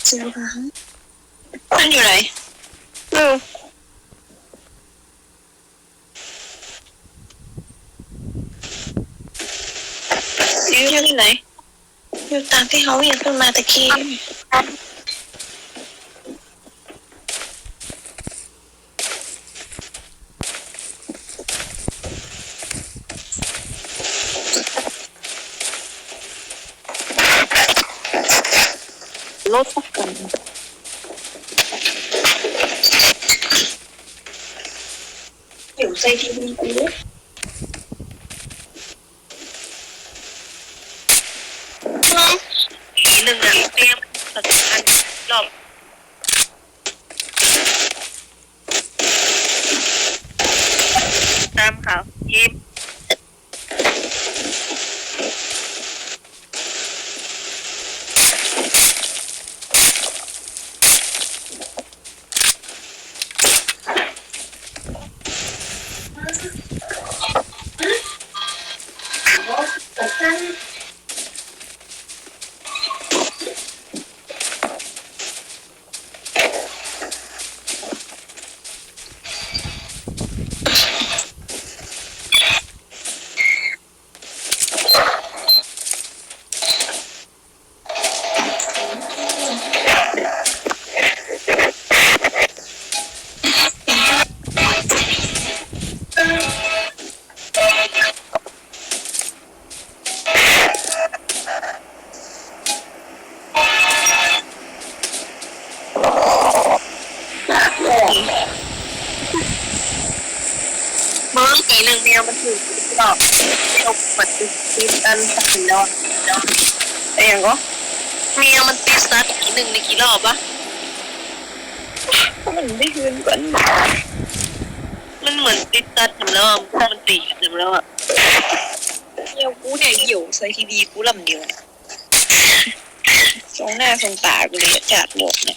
Qhov yuav lawm. Yus yog li ntawd, yus tag tib hauv yus pheej mas tag kis. Lub txoj kawm. Yus xav li kuv. Ib neeg na, peb los tham tham loj. Tam hauv ib. Muaj ib neeg meo mas twb tsis los, meo mas twb tsis tan tag no. Meo mas twb xav ib neeg li kis los pab. Mas twb xav tag no, mas twb tag no. Yog kuv niam yau xav li kuv lam niam. Xoo naj xoo tas kuv li cas los na.